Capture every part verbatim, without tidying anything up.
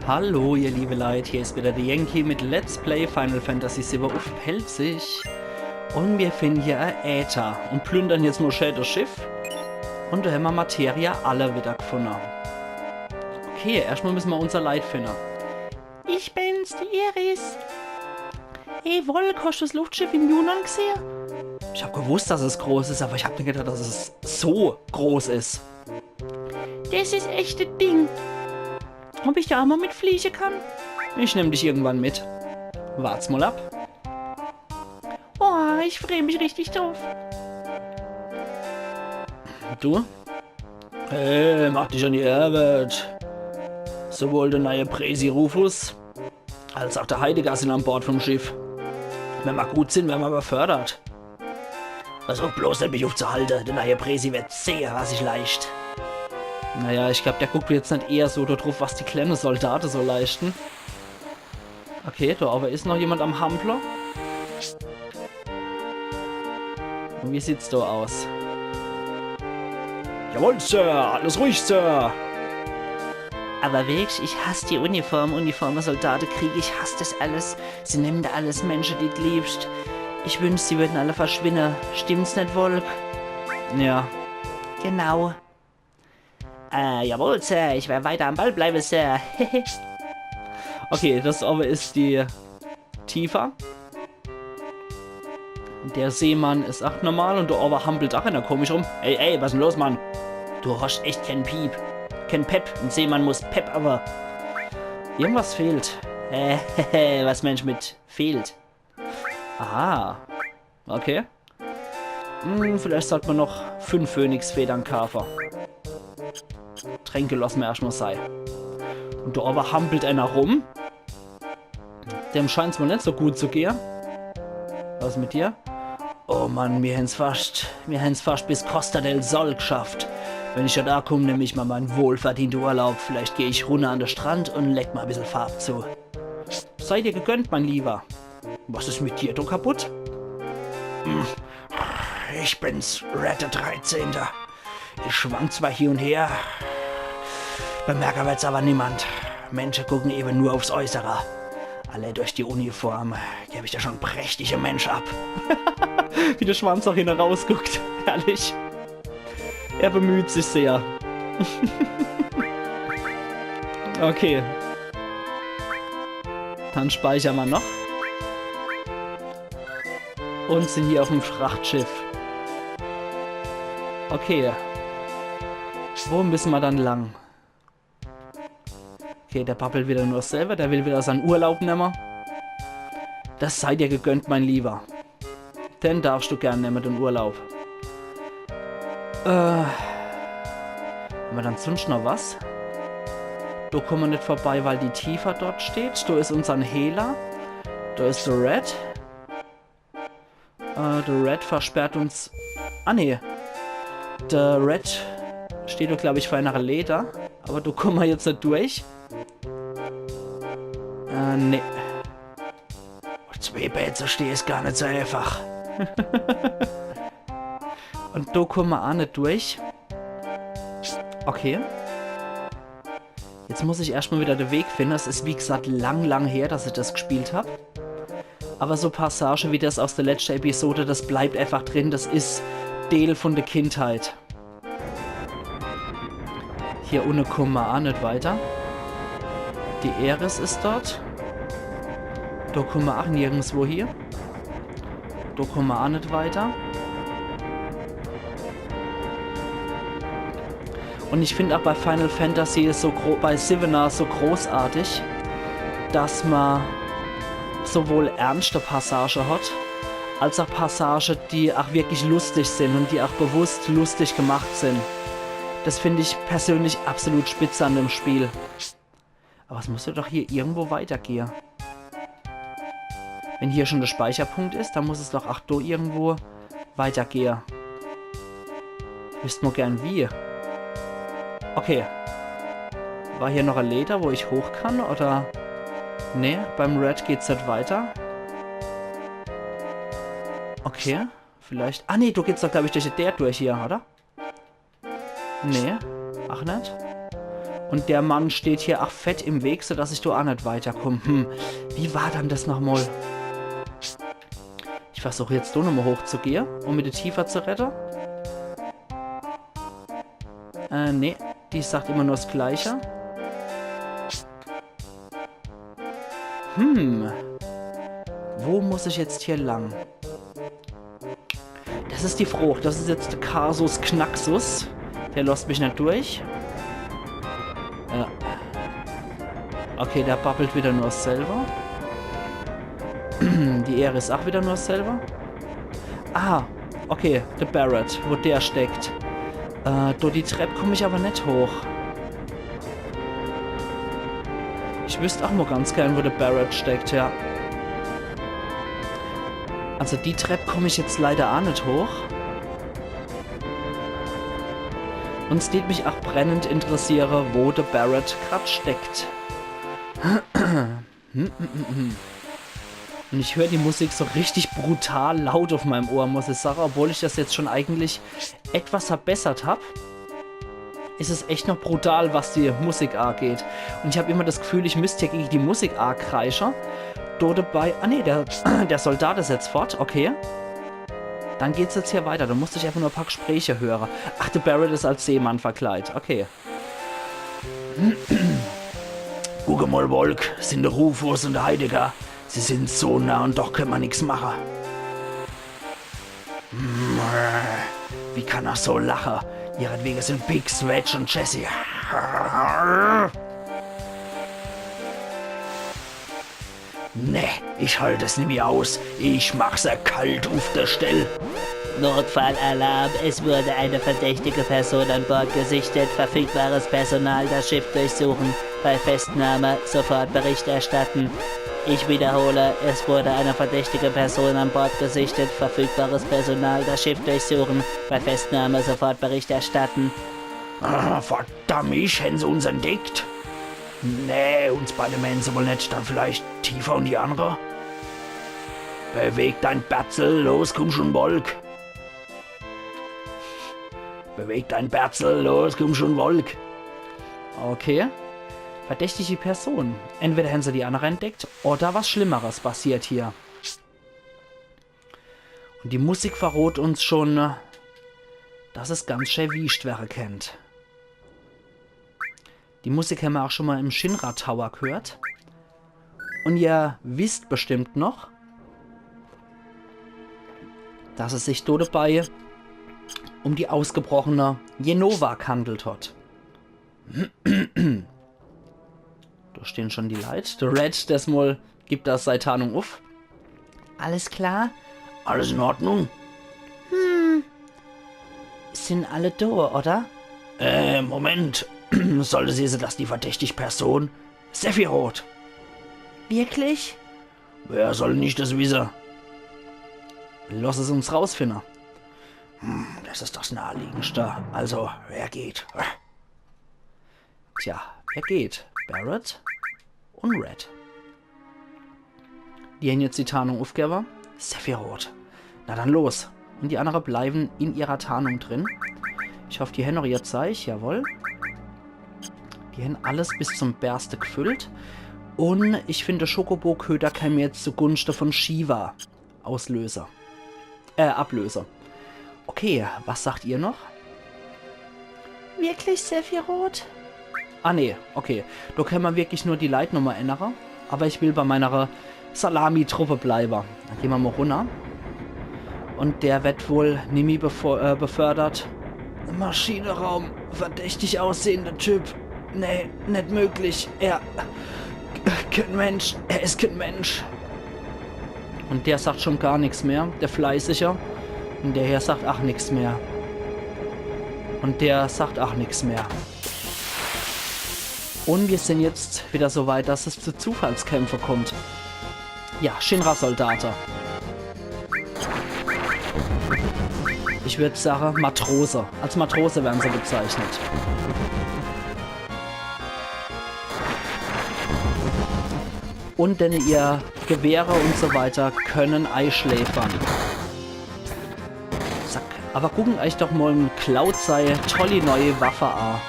Hallo, ihr liebe Leit, hier is wieder de Yankee mit Let's Play Final Fantasy siwwe uff Pälzisch. Un mir finden hier e Äther un plündern jetzt mol schää des Schiff. Un do hämmer Materia alle wieder gfunne. Okay, erschtmol müsse mer unser Leit finne. Ich bin's, die Aeris. Ey, Wolk, hoscht du des Luftschiff in Junon gsehe? Ich hab gewusst, dass es groß is, awwer ich hab net gedacht, dass es so groß is. Des is echt e Ding. Ob ich do aa mol mitflieche kann? Ich nemm dich irgendwann mit. Wart's mol ab. Oh, ich free mich richtig druff. Du? Hey, mach dich an die Ärwet. Sowohl de neie Präsi Rufus als aa de Heidegger sin an Bord vum Schiff. Wenn mer gut sin, werre mer befördert. Versuch bloß net, mich uffzuhalte. De neie Präsi werd sehe, was ich leischt. Naja, ich glaab, der guckt jetzt net eher so do druff, was die klenne Soldate so leischte. Okay, do owwe is noch jemand am Hample. Un wie sieht's do aus? Jawohl, Sir. Alles ruhig, Sir. Awwer wirklich, ich hass die Uniform, Uniforme, Soldate, Krieg, ich hass des alles. Sie nemme do alles Mensche, die d' liebscht. Ich wünsch, sie würden alle verschwinne. Stimmt's net, Wolk? Ja. Genau. Äh, jawohl, Sir. Ich werr weiter am Ball bleiwe, Sir. Okay, des owwe is die Tifa. Der Seemann is aa normal un do owwe hampelt aa ener komisch rum. Ey, ey, was is 'n los, Mann? Du hoscht echt kän Piep. Kän Pep. En Seemann muss Pep hawwe. Irgendwas fehlt. Äh, was menscht mit fehlt? Aha. Okay. Hm, vielleicht sollt mer noch fünf Phönixfedern kaafe. Tränke losse mer erschtmol sei. Un do owwe hampelt ener rum. Dem scheint's wohl net so gut zu gehe. Was is mit dir? Oh Mann, mir hän's fascht, mir hän's fascht bis Costa del Sol gschafft. Wenn ich dort aakumm, nemm ich mer mein wohlverdiente Urlaub. Vielleicht geh ich runner an de Strand un leg mer e bissel Farb zu. Sei dir gegönnt, mein Lieber. Was is mit dir do kaputt? Hm. Ich bin's, Red de Dreizehnte. Ich schwank zwar hie un her, bemerke wird's awwer niemand. Mensche gucken ewe nur uffs Äußere. Alle durch die Uniform geb ich do schun prächtige Mensch ab. Wie de Schwanz aa hinne rausguckt. Herrlich. Er bemüht sich sehr. Okay. Dann speicher mer noch. Un sin hier uffm Frachtschiff. Okay. Wo müsse mer dann lang? Okay, der babbelt wieder nur selwer, der will wieder sein Urlaub nemme. Das sei dir gegönnt, mein Lieber. Den darfst du gern nemme, den Urlaub. Äh, hämmer dann sunscht noch was? Do kumme mer net vorbei, weil die Tifa dort steht. Do is unsern Hehler. Do is de Red. Äh, de Red versperrt uns. Ah, nee. De Red steht doch, glaub ich, vor einer Leder. Aber do kumme mer jetzt net durch. Äh, nee. Zwee Bett zu stehe is gar net so einfach. Un do kumme mer aa net durch. Okay. Jetzt muss ich erscht mal wieder de Weg finde. Es is, wie gesagt, lang, lang her, dass ich das gespielt hab. Aber so Passage wie das aus der letzte Episode, das bleibt einfach drin. Das is Deel von der Kindheit. Hier unne kumme mer aa net weiter. Die Aeris is dort. Do kumme mer aa nirgendswo hie. Do kumme mer aa net weiter. Un ich find aa bei Final Fantasy so gro-, bei Siwwener so großartig, dass mer sowohl ernschte Passage hat, als aa Passage, die aa wirklich lustig sin un die aa bewusst lustig gemacht sin. Das find ich persönlich absolut spitze an dem Spiel. Aber es muss jo doch hier irgendwo weitergehe. Wenn hier schon de Speicherpunkt is, dann muss es doch aa do irgendwo weitergehe. Wüsst mer gern wie. Okay. War hier noch e Leder, wo ich hoch kann, oder? Nee, beim Red geht's net weiter. Okay, vielleicht. Ah, nee, do geht's doch, glaub ich, durch die Deer durch hier, oder? Nee, aa net. Und der Mann steht hier ach fett im Weg, sodass ich do ach net weiterkomm. Hm, wie war dann das nochmal? Ich versuch jetzt do nochmal hochzugehe, um mit de Tifa zu rette. Äh, nee, die sagt immer nur das Gleiche. Hm. Wo muss ich jetzt hier lang? Das is die Froch. Das is jetzt de Kasus Knaxus. Der losst mich net durch. Ja. Okay, der babbelt wieder nur selber. Die Aeris ach wieder nur selber. Ah, okay, de Barret, wo der steckt. Äh, do die Trepp komm ich aber net hoch. Ich wüsst ach mal ganz gern, wo de Barret steckt, ja. Also die Trepp komm ich jetzt leider ach net hoch. Und es tät mich ach brennend interessiere, wo de Barret grad steckt. Und ich hör die Musik so richtig brutal laut auf meinem Ohr, muss ich sagen, obwohl ich das jetzt schon eigentlich etwas verbessert hab. Is es echt noch brutal, was die Musik angeht. Und ich hab immer das Gefühl, ich müsst hier gegen die Musik ankreische. Do dabei. Ah nee, der, der Soldat is jetzt fort, okay. Dann geht's jetzt hier weiter. Da musst ich einfach nur ein paar Gespräche höre. Ach, de Barret is als Seemann verkleidt. Okay. Guck mal, Wolk, sind de Rufus und de Heidegger. Sie sind so nah und doch kann man nix mache. Wie kann er so lache? Ihretwege sind Biggs, Wedge und Jessie. Nee, ich halt es nimmi aus. Ich mach se kalt uf de Stell. Notfallalarm. Es wurde eine verdächtige Person an Bord gesichtet. Verfügbares Personal das Schiff durchsuchen. Bei Festnahme sofort Bericht erstatten. Ich wiederhole, es wurde eine verdächtige Person an Bord gesichtet. Verfügbares Personal das Schiff durchsuchen. Bei Festnahme sofort Bericht erstatten. Ah, verdammt, hän se uns entdeckt? Nee, uns beide meen se wohl net. Dann vielleicht Tifa und die andere? Beweg dein Batzel, los, komm schon, Wolk. Beweg dein Batzel, los, komm schon, Wolk. Okay. Verdächtige Person. Entweder hän se die andere entdeckt oder was Schlimmeres passiert hier. Und die Musik verrot uns schon, dass es ganz schä wiescht wäre kennt. Die Musik hämmer auch schon mal im Shinra Tower gehört. Und ihr wisst bestimmt noch, dass es sich do dabei um die ausgebrochene Jenova gehandelt hat. Da stehen schon die Leit. Der Red, desmal gibt das sei Tarnung uff. Alles klar? Alles in Ordnung? Hm. Sind alle do, oder? Äh, Moment. Sollte sie se, dass die verdächtig Person Sephiroth. Wirklich? Wer soll nicht das wisse? Lass es uns rausfinde. Hm, das is das Naheliegendste. Also, wer geht? Tja, wer geht? Barret und Red. Die hän jetzt die Tarnung uffgewwe. Sephiroth. Na dann los. Und die andere bleiben in ihrer Tarnung drin. Ich hoff, die hän noch ihr Zeich. Jawohl. Die hän alles bis zum Berste gefüllt. Und ich finde, Chocobo-Köder kann mir jetzt zugunste von Shiva auslöse. Äh, ablöse. Okay, was sagt ihr noch? Wirklich, Sephiroth? Ah, nee, okay. Do kann mer wirklich nur die Leitnummer ännere. Aber ich will bei meiner Salami-Truppe bleibe. Dann gehn mer mal runner. Und der wird wohl nimmi befo- äh, befördert. Maschineraum, verdächtig aussehender Typ. Nee, net möglich. Er. Kein Mensch. Er is kein Mensch. Und der sagt schon gar nix mehr, der Fleißiger. Und der hier sagt ach nix mehr. Und der sagt ach nix mehr. Und wir sind jetzt wieder so weit, dass es zu Zufallskämpfe kommt. Ja, Shinra-Soldate. Ich würd sagen, Matrose. Als Matrose werden sie bezeichnet. Und denn ihr Gewehre und so weiter können eischläfern. Zack. Aber gucken euch doch mal en Cloud sei tolle neue Waffe a.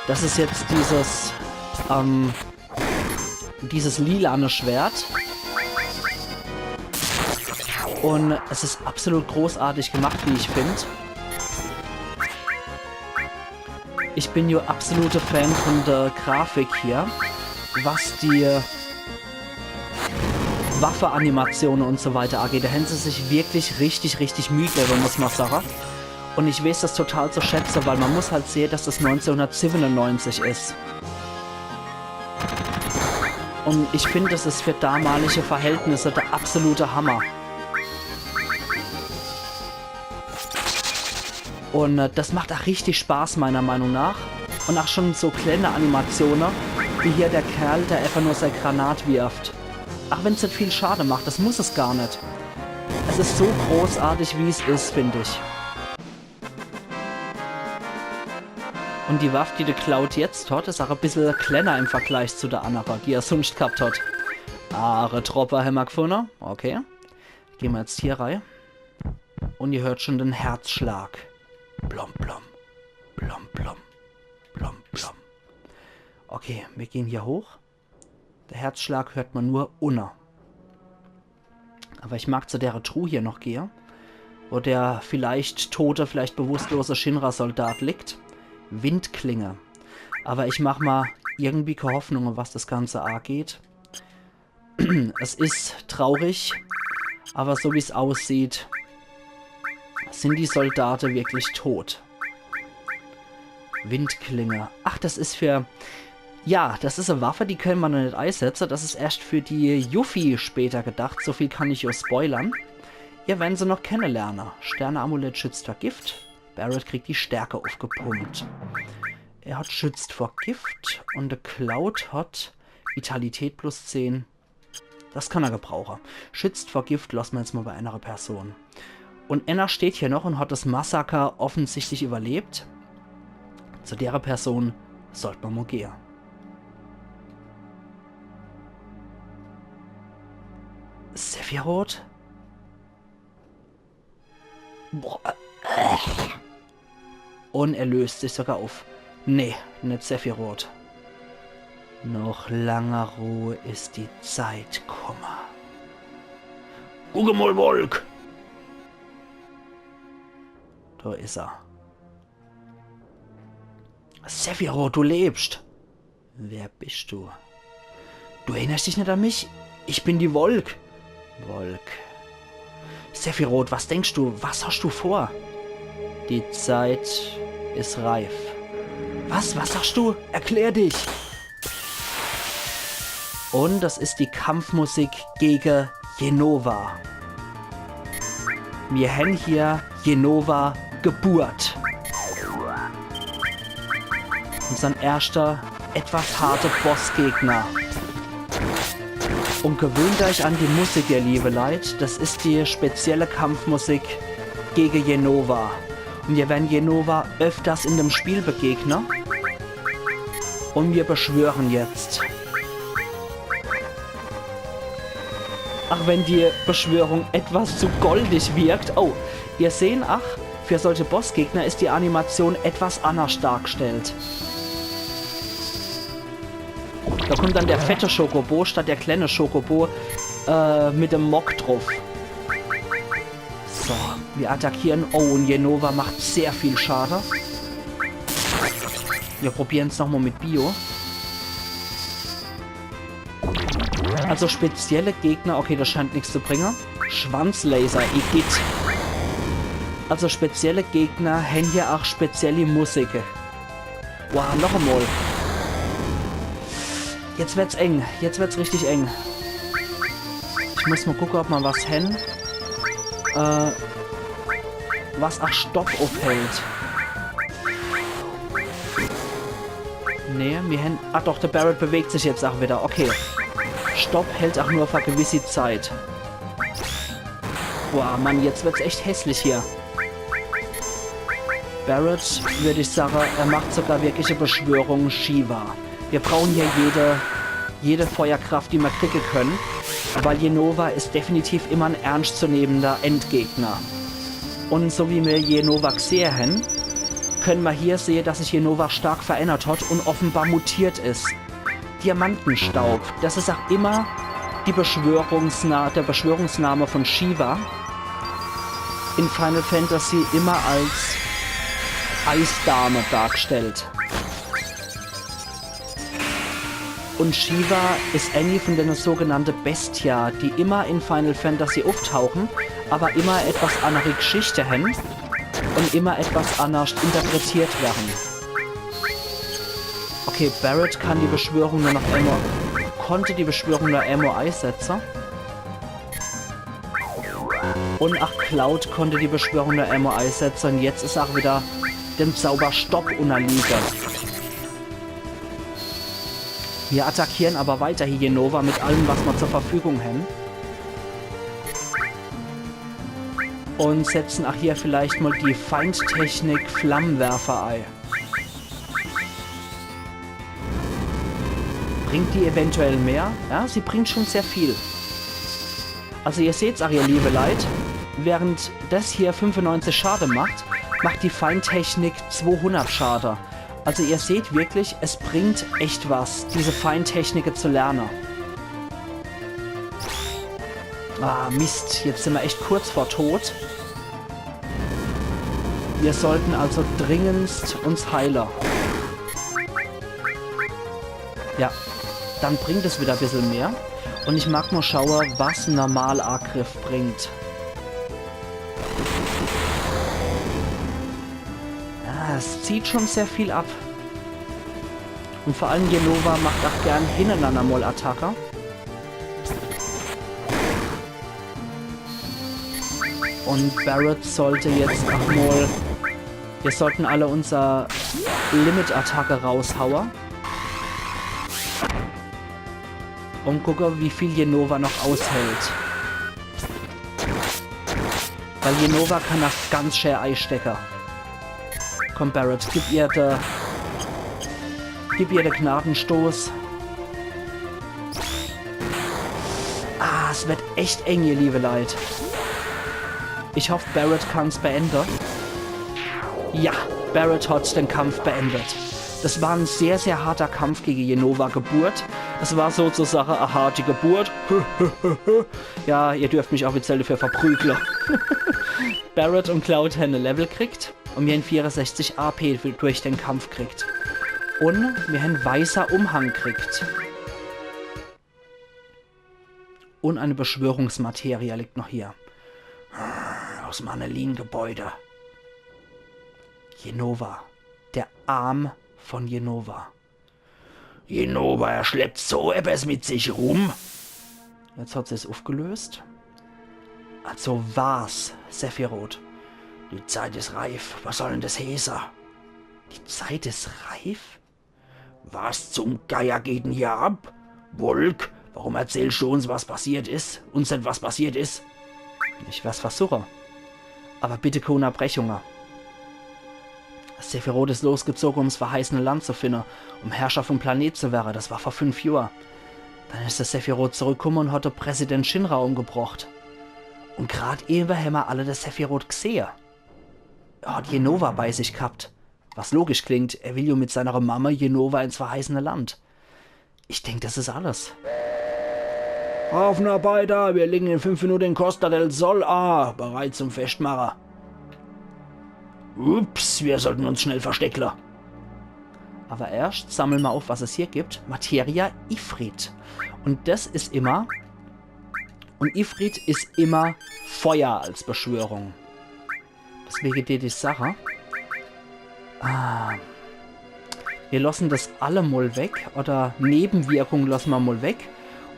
Das is jetzt dieses, ähm, dieses lilane Schwert. Un es is absolut großartig gemacht, wie ich find. Ich bin jo absoluter Fan von der Grafik hier, was die Waffeanimatione un so weiter ageht. Do hän se sich wirklich richtig, richtig Müh gewwe, muss ma sage. Un ich weeß das total zu schätze, weil ma muss halt sehe, dass das neunzehnhundertsiebenundneunzig is. Un ich find, das is für damalige Verhältnisse der absolute Hammer. Un, äh, das macht ach richtig Spaß, meiner Meinung nach. Un ach schon so kleine Animatione, wie hier der Kerl, der einfach nur sei Granat wirft. Ach wenn's net viel Schade macht, das muss es gar net. Es is so großartig, wie's is, find ich. Un die Waff, die de Cloud jetzt hat, is ach e bissel klenner im Vergleich zu der annere, die er sunscht gehabt hat. Ah, Retropper hämmer gefunne. Okay. Gehn mer jetzt hier rei. Un ihr hört schon den Herzschlag. Blom, blom. Blom, blom. Blom, blom. Okay, mir gehn hier hoch. Der Herzschlag hört ma nur unne. Aber ich mag zu dere Truh hier noch gehe, wo der vielleicht tote, vielleicht bewusstlose Shinra-Soldat liegt. Windklinge. Aber ich mach ma irgendwie kä Hoffnung, was das Ganze ageht. Es is traurig, aber so wie's aussieht, sin die Soldate wirklich tot. Windklinge. Ach, das is für... Ja, das is e Waffe, die könne ma noch net eisetze. Das is erscht für die Yuffie später gedacht. So viel kann ich jo spoilern. Ihr werren se noch kennelerne. Sterne-Amulett schützt vor Gift. Barret kriegt die Stärke uffgepumpt. Er hat schützt vor Gift un de Cloud hat Vitalität plus zehn. Das kann er gebrauche. Schützt vor Gift losse ma jetzt mal bei enere Person. Un enner steht hier noch un hat das Massaker offensichtlich überlebt. Zu dere Person sollt ma mal gehe. Sephiroth? Boah. Un er löst sich sogar uff. Nee, net Sephiroth. Noch langer Ruh is die Zeit kumme. Guck mal, Wolk! Do is er. Sephiroth, du lebst! Wer bist du? Du erinnerst dich net an mich? Ich bin die Wolk. Wolk. Sephiroth, was denkst du? Was hast du vor? Die Zeit is reif. Was? Was sagst du? Erklär dich! Un das is die Kampfmusik gege Jenova. Mir hän hier Jenova Geburt. Unsern erschter, etwas harte Bossgegner. Un gewöhnt euch an die Musik, ihr liebe Leit. Das is die spezielle Kampfmusik gege Jenova. Un mir werren Jenova öfters in dem Spiel begegne. Un mir beschwören jetzt. Ach wenn die Beschwörung etwas zu goldig wirkt. Oh, ihr sehn, ach, für solche Bossgegner is die Animation etwas annerscht dargestellt. Da kommt dann der fette Chocobo statt der kleine Chocobo, äh, mit dem Mog druff. So, mir attackieren. Oh, un Jenova macht sehr viel Schade. Mir probieren's nochmal mit Bio. Also spezielle Gegner, okay, das scheint nix zu bringe. Schwanzlaser, igitt. Also spezielle Gegner hän hier ach spezielle Musik. Wow, noch emol. Jetzt wird's eng. Jetzt wird's richtig eng. Ich muss mal gucke, ob ma was hän. Äh, was ach Stopp uffhält. Nee, mir hän... Ah doch, der Barret bewegt sich jetzt ach wieder. Okay. Stopp hält ach nur für gewisse Zeit. Boah, Mann, jetzt wird's echt hässlich hier. Barret, würd ich sage, er macht sogar wirklich e Beschwörung Shiva. Mir brauchen hier jede, jede Feuerkraft, die mir kriege können, weil Jenova is definitiv immer en ernstzunehmender Endgegner. Un so wie mir Jenova gsehe hän, könne mer hier sehe, dass sich Jenova stark verändert hat und offenbar mutiert is. Diamantenstaub, das is auch immer die Beschwörungsna der Beschwörungsname von Shiva. In Final Fantasy immer als Eisdame dargestellt. Und Shiva is äni von dene sogenannte Bestia, die immer in Final Fantasy uftauchen, aber immer etwas annere Geschichte hen und immer etwas annerscht interpretiert werre. Okay, Barret kann die Beschwörung nur noch emol, konnte die Beschwörung nur emol eisetze. Und ach, Cloud konnte die Beschwörung nur emol eisetze und jetzt is er auch wieder dem Zauberstopp unnerliege. Wir attackieren aber weiterhin Jenova mit allem, was mer zur Verfügung hen. Und setzen auch hier vielleicht mal die Feindtechnik Flammenwerfer ei. Bringt die eventuell mehr? Ja, sie bringt schon sehr viel. Also ihr seht's auch, ihr liebe Leit, während das hier fünfundneunzig Schade macht, macht die Feindtechnik zweihundert Schade. Also ihr seht wirklich, es bringt echt was, diese Feindtechnike zu lerne. Ah, Mist, jetzt sin mer echt kurz vor Tod. Wir sollten also dringendst uns heile. Ja, dann bringt es wieder bissel mehr. Und ich mag mal schaue, was Normalangriff bringt. Ja, es zieht schon sehr viel ab. Und vor allem Jenova macht auch gern hinnerenanner mal Attacke. Und Barret sollte jetzt auch mal, wir sollten alle unser Limit-Attacke raushaue. Und gucke, wie viel Jenova noch aushält. Weil Jenova kann das ganz schä eistecke. Komm, Barret, gib ihr de, gib ihr de Gnadenstoß. Ah, es wird echt eng, ihr liebe Leit. Ich hoff, Barret kann's beende. Ja, Barret hat den Kampf beendet. Das war ein sehr, sehr harter Kampf gegen Jenova Geburt. Es war sozusagen eine harte Geburt. Ja, ihr dürft mich offiziell dafür verprügle. Barret und Cloud haben ein Level kriegt und wir haben vierundsechzig A P durch den Kampf kriegt. Und wir haben weißer Umhang kriegt. Und eine Beschwörungsmaterie liegt noch hier. Aus Manelin-Gebäude. Jenova. Der Arm von Jenova. Jenova, er schleppt so etwas mit sich rum. Jetzt hat sich's aufgelöst. Also war's, Sephiroth. Die Zeit is reif. Was soll denn das heeße? Die Zeit is reif? Was zum Geier geht denn hier ab? Wolk, warum erzählst du uns, was passiert is? Uns net, was passiert is? Ich werd's versuche. Aber bitte keine Unterbrechunge. Sephiroth is losgezoge, ums verheißene Land zu finde, um Herrscher vom Planet zu werre. Das war vor fünf Johr. Dann is der Sephiroth zurückkomme und hat de Präsident Shinra umgebrocht. Und grad ewe hämmer alle de Sephiroth gesehe. Er hat Jenova bei sich gehabt. Was logisch klingt, er will jo mit seiner Mama Jenova ins verheißene Land. Ich denk, das is alles. Hafenarbeiter, wir legen in fünf Minuten in Costa del Sol a, bereit zum Festmache. Ups, wir sollten uns schnell versteckle. Aber erscht sammle mer auf, was es hier gibt. Materia Ifrit. Und das is immer, und Ifrit is immer Feuer als Beschwörung. Deswege die, die Sache. Ah. Wir lassen das alle mal weg. Oder Nebenwirkungen lassen wir mal weg.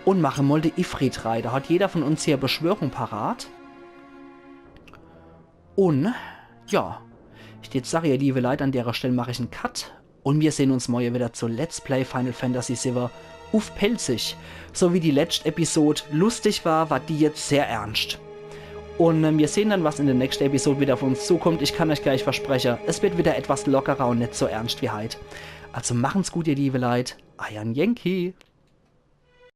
Und machen mal die Ifrit rei. Da hat jeder von uns hier Beschwörung parat. Und, ja. Ich tät sage, ihr liebe Leit, an derer Stell mach ich en Cut. Und wir sehen uns morje wieder zu Let's Play Final Fantasy siwwe uff Pälzisch. So wie die letscht Episod lustig war, war die jetzt sehr ernscht. Und, ähm, wir sehen dann, was in der nächsten Episod wieder auf uns zukommt. Ich kann euch gleich versprechen, es wird wieder etwas lockerer und net so ernscht wie heit. Also machen's gut, ihr liebe Leit. Eier Yankee.